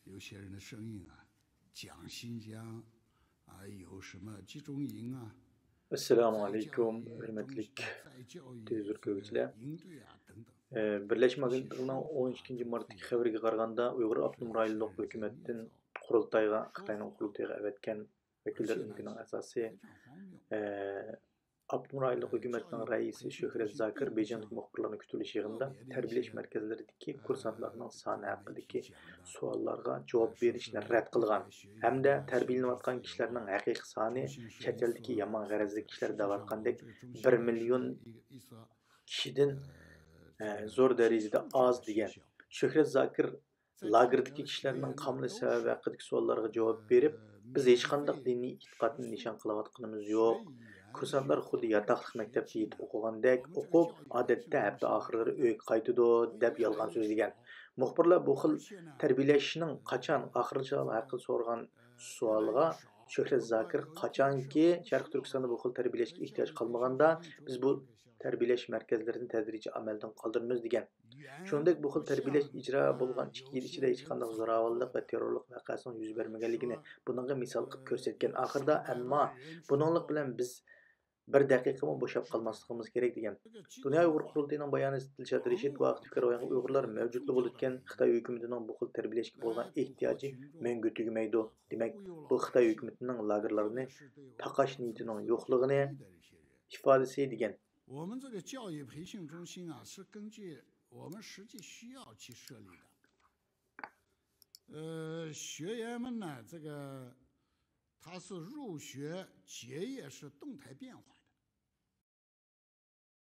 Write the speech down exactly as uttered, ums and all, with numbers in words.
有些人的声音啊，讲新疆啊，有什么集中营啊， ئەسسالامۇ ئەلەيكۇم، ھۆرمەتلىك تېلېۋىزور كۆرگۈچىلەر. ئە، بىرلەشمە ئاگېنتلىقىنىڭ ئون ئىككىنچى مارتتىكى خەۋىرىگە قارىغاندا، ئۇيغۇر ئاپتونوم رايونلۇق ھۆكۈمەتتىن قۇرۇلتايغا، خىتاينىڭ قۇرۇلتىيىغا ئەۋەتكەن ۋەكىللەر ئۆمىكىنىڭ ئەزاسى، ئە، ئاپتونوم رايونلۇق ھۆكۈمەتنىڭ رەئىسى شۆھرەت زاكىر بېيجىڭدىكى مۇخبىرلارنى كۈتۈۋېلىش يىغىنىدا تەربىيەلەش مەركەزلىرىدىكى كۇرسانتلارنىڭ سانى ھەققىدىكى سوئاللارغا جاۋاب بېرىشنى رەت قىلغان ھەمدە تەربىيەلىنىۋاتقان كىشىلەرنىڭ ھەقىقىي سانى چەت ئەلدىكى يامان غەرەزلىك كىشىلەر دەۋاتقاندەك بىر مىليون كىشىدىن، ئە، زور دەرىجىدە ئاز دېگەن. شۆھرەت زاكىر لاگېردىكى كىشىلەرنىڭ قامىلى سەۋەبى ھەققىدىكى سوئاللارغا جاۋاب بېرىپ، بىز ھېچقانداق دىنىي ئېتىقادنى نىشان قىلىۋاتقىنىمىز يوق. كۇرسانتلار خۇددى ياتاقلىق مەكتەپتە يېتىپ ئوقۇغاندەك ئوقۇپ، ئادەتتە ھەپتە ئاخىرلىرى ئۆيگە قايتىدۇ، دەپ يالغان سۆزلىگەن. مۇخبىرلار بۇ خىل تەربىيەلەشنىڭ قاچان ئاخىرلىشىدىغانلىقى ھەققىدە سورىغان سوئالغا شۆھرەت زاكىر، قاچانكى شەرقىي تۈركىستاندا بۇ خىل تەربىيەلەشكە ئېھتىياج قالمىغاندا، بىز بۇ تەربىيەلەش مەركەزلىرىنى تەدرىجىي ئەمەلدىن قالدۇرىمىز، دېگەن. شۇنىڭدەك بۇ خىل تەربىيەلەش ئىجرا بولغان ئىككى يىل ئىچىدە ھېچقانداق زوراۋانلىق ۋە تېررورلۇق ۋەقەسىنىڭ يۈز بەرمىگەنلىكىنى بۇنىڭغا مىسال قىلىپ كۆرسەتكەن. ئاخىرىدا، ئەمما بۇنىڭلىق بىلەن بىز بىر دەقىقىمۇ بوشاپ قالماسلىقىمىز كېرەك، دېگەن. دۇنيا ئۇيغۇر قۇرۇلتىيىنىڭ باياناتچىسى دىلشات رەشىت بۇ ھەقتە پىكىر بايان قىلىپ، ئۇيغۇرلار مەۋجۇتلا بولىدىكەن، خىتاي ھۆكۈمىتىنىڭ بۇ خىل تەربىيەلەشكە بولغان ئېھتىياجى مەڭگۈ تۈگىمەيدۇ. دېمەك، بۇ خىتاي ھۆكۈمىتىنىڭ لاگېرلارنى تاقاش نىيىتىنىڭ يوقلۇقىنى ئىپادىسى، دېگەن. 我们这个教育培训中心啊，是根据我们实际需要去设立的。呃，学员们呢，这个他是入学、结业是动态变化。